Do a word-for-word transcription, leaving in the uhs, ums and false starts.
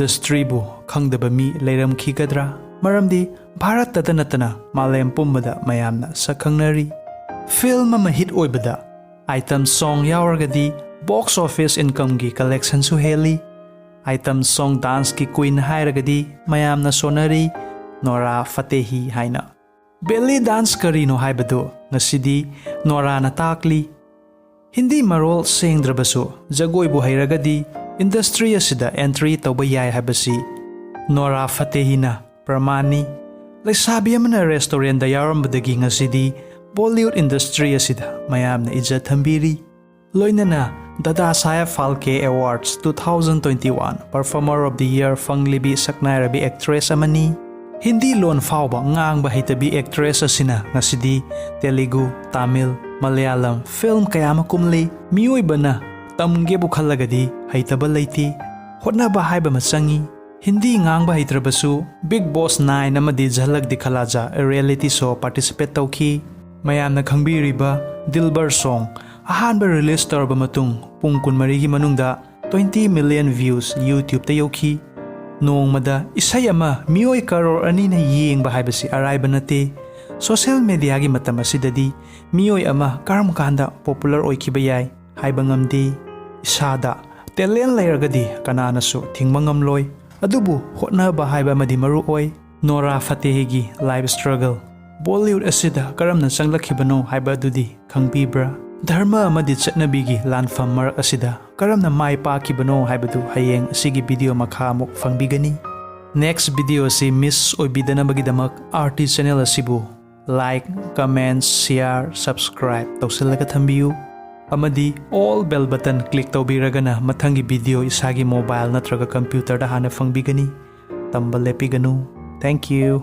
ꯏꯟꯗꯁꯇ꯭ꯔꯤꯕꯨ ꯈꯪꯗꯕ ꯃꯤ ꯂꯩꯔꯝꯈꯤꯒꯗ꯭ꯔꯥ? ꯃꯔꯝꯗꯤ ꯚꯥꯔꯠꯇꯗ ꯅꯠꯇꯅ ꯃꯥꯂꯦꯝ ꯄꯨꯝꯕꯗ ꯃꯌꯥꯝꯅ ꯁꯛ ꯈꯪꯅꯔꯤ꯫ ꯐꯤꯜꯝ ꯑꯃ ꯍꯤꯠ ꯑꯣꯏꯕꯗ ꯑꯥꯏꯇꯝ ꯁꯣꯡ ꯌꯥꯎꯔꯒꯗꯤ ꯕꯣꯛꯁ ꯑꯣꯐꯤꯁ ꯏꯟꯀꯝꯒꯤ ꯀꯂꯦꯛꯁꯟꯁꯨ ꯍꯦꯜꯂꯤ꯫ ꯑꯥꯏꯇꯝ ꯁꯣꯡ ꯗꯥꯟꯁꯀꯤ ꯀ꯭ꯋꯤꯟ ꯍꯥꯏꯔꯒꯗꯤ ꯃꯌꯥꯝꯅ ꯁꯣꯟꯅꯔꯤ ꯅꯣꯔꯥ ꯐꯇꯦꯍꯤ ꯍꯥꯏꯅ꯫ ꯕꯦꯂꯤ ꯗꯥꯟꯁ ꯀꯔꯤꯅꯣ ꯍꯥꯏꯕꯗꯨ ꯉꯁꯤꯗꯤ ꯅꯣꯔꯥꯅ ꯇꯥꯛꯂꯤ꯫ ꯍꯤꯟꯗꯤ ꯃꯔꯣꯜ ꯁꯦꯡꯗ꯭ꯔꯕꯁꯨ ꯖꯒꯣꯏꯕꯨ ꯍꯩꯔꯒꯗꯤ ꯏꯟꯗꯁꯇ꯭ꯔꯤ ꯑꯁꯤꯗ ꯑꯦꯟꯇ꯭ꯔꯤ ꯇꯧꯕ ꯌꯥꯏ ꯍꯥꯏꯕꯁꯤ ꯅꯣꯔꯥ ꯐꯇꯦꯍꯤꯅ ꯄ꯭ꯔꯃꯥꯟꯅꯤ꯫ ꯂꯩꯁꯥꯕꯤ ꯑꯃꯅ ꯔꯦꯁꯇꯨꯔꯦꯟꯗ ꯌꯥꯎꯔꯝꯕꯗꯒꯤ ꯉꯁꯤꯗꯤ ꯕꯣꯂꯤꯋꯨꯗ ꯏꯟꯗꯁꯇ꯭ꯔꯤ ꯑꯁꯤꯗ ꯃꯌꯥꯝꯅ ꯏꯖꯠ ꯊꯝꯕꯤꯔꯤ꯫ ꯂꯣꯏꯅꯅ Dada Saheb Phalke awards two thousand twenty one Performer of the Year ꯐꯪꯂꯤꯕꯤ ꯁꯛꯅꯥꯏꯔꯕꯤ ꯑꯦꯛꯇ꯭ꯔꯦꯁ ꯑꯃꯅꯤ꯫ ꯍꯤꯟꯗꯤ ꯂꯣꯟ ꯐꯥꯎꯕ ꯉꯥꯡꯕ ꯍꯩꯇꯕꯤ ꯑꯦꯛꯇ꯭ꯔꯦꯁ ꯑꯁꯤꯅ ꯉꯁꯤꯗꯤ ꯇꯦꯂꯨꯒꯨ, ꯇꯥꯃꯤꯜ, ꯃꯂꯌꯥꯂꯝ ꯐꯤꯜꯝ ꯀꯌꯥ ꯑꯃ ꯀꯨꯝꯂꯤ꯫ ꯃꯤꯑꯣꯏꯕꯅ ꯇꯝꯒꯦꯕꯨ ꯈꯜꯂꯒꯗꯤ ꯍꯩꯇꯕ ꯂꯩꯇꯦ꯫ ꯍꯣꯠꯅꯕ ꯍꯥꯏꯕ ꯑꯃ ꯆꯪꯏ꯫ ꯍꯤꯟꯗꯤ ꯉꯥꯡꯕ ꯍꯩꯇ꯭ꯔꯕꯁꯨ ꯕꯤꯒ ꯕꯣꯁ ꯅꯥꯏꯟ ꯑꯃꯗꯤ ꯖꯍꯂꯛ ꯗꯤꯈꯂꯥꯖꯥ ꯔꯤꯌꯦꯂꯤꯇꯤ ꯁꯣ ꯄꯥꯔꯇꯤꯁꯤꯄꯦꯠ ꯇꯧꯈꯤ꯫ ꯃꯌꯥꯝꯅ ꯈꯪꯕꯤꯔꯤꯕ ꯗꯤꯜꯕꯔ ꯁꯣꯡ ꯑꯍꯥꯟꯕ ꯔꯤꯂꯤꯁ ꯇꯧꯔꯕ ꯃꯇꯨꯡ ꯄꯨꯡ ꯀꯨꯟꯃꯔꯤꯒꯤ ꯃꯅꯨꯡꯗ twenty million views YouTube ꯇ ꯌꯧꯈꯤ꯫ ꯅꯣꯡꯃꯗ ꯏꯁꯩ ꯑꯃ ꯃꯤꯑꯣꯏ ꯀꯔꯣꯔ ꯑꯅꯤꯅ ꯌꯦꯡꯕ ꯍꯥꯏꯕꯁꯤ ꯑꯔꯥꯏꯕ ꯅꯠꯇꯦ꯫ ꯁꯣꯁꯤꯌꯦꯜ ꯃꯦꯗꯤꯌꯥꯒꯤ ꯃꯇꯝ ꯑꯁꯤꯗꯗꯤ ꯃꯤꯑꯣꯏ ꯑꯃ ꯀꯔꯝ ꯀꯥꯟꯗ ꯄꯣꯄꯨꯂꯔ ꯑꯣꯏꯈꯤꯕ ꯌꯥꯏ ꯍꯥꯏꯕ ꯉꯝꯗꯦ꯫ ꯏꯁꯥꯗ ꯇꯦꯂꯦꯟ ꯂꯩꯔꯒꯗꯤ ꯀꯅꯥꯅꯁꯨ ꯊꯤꯡꯕ ꯉꯝꯂꯣꯏ꯫ ꯑꯗꯨꯕꯨ ꯍꯣꯠꯅꯕ ꯍꯥꯏꯕ ꯑꯃꯗꯤ ꯃꯔꯨ ꯑꯣꯏ꯫ ꯅꯣꯔꯥ ꯐꯇꯦꯍꯤꯒꯤ ꯂꯥꯏꯐ ꯁ꯭ꯇ꯭ꯔꯒꯜ ꯕꯣꯂꯤꯋꯨꯗ ꯑꯁꯤꯗ ꯀꯔꯝꯅ ꯆꯪꯂꯛꯈꯤꯕꯅꯣ ꯍꯥꯏꯕ ꯑꯗꯨꯗꯤ ꯈꯪꯕꯤꯕ꯭ꯔꯥ? ꯙꯔꯃ ꯑꯃꯗꯤ ꯆꯠꯅꯕꯤꯒꯤ ꯂꯥꯟꯐꯝ ꯃꯔꯛ ꯑꯁꯤꯗ ꯀꯔꯝꯅ ꯃꯥꯏ ꯄꯥꯛꯈꯤꯕꯅꯣ ꯍꯥꯏꯕꯗꯨ ꯍꯌꯦꯡ ꯑꯁꯤꯒꯤ ꯚꯤꯗꯤꯑꯣ ꯃꯈꯥ ꯑꯃꯨꯛ ꯐꯪꯕꯤꯒꯅꯤ꯫ ꯅꯦꯛꯁ ꯚꯤꯗꯤꯑꯣ ꯑꯁꯤ ꯃꯤꯁ ꯑꯣꯏꯕꯤꯗꯅꯕꯒꯤꯗꯃꯛ ꯑꯥꯔ ꯇꯤ ꯆꯦꯅꯦꯜ ꯑꯁꯤꯕꯨ ꯂꯥꯏꯛ, ꯀꯃꯦꯟꯠ, ꯁꯤꯌꯥꯔ, ꯁꯕꯁꯀ꯭ꯔꯥꯏꯕ ꯇꯧꯁꯤꯜꯂꯒ ꯊꯝꯕꯤꯌꯨ꯫ ꯑꯃꯗꯤ ꯑꯣꯜ ꯕꯦꯜ ꯕꯇꯟ ꯀ꯭ꯂꯤꯛ ꯇꯧꯕꯤꯔꯒꯅ ꯃꯊꯪꯒꯤ ꯚꯤꯗꯤꯑꯣ ꯏꯁꯥꯒꯤ ꯃꯣꯕꯥꯏꯜ ꯅꯠꯇ꯭ꯔꯒ ꯀꯝꯄ꯭ꯌꯨꯇꯔꯗ ꯍꯥꯟꯅ ꯐꯪꯕꯤꯒꯅꯤ꯫ ꯇꯝꯕ ꯂꯦꯞꯄꯤꯒꯅꯨ꯫ Thank you꯫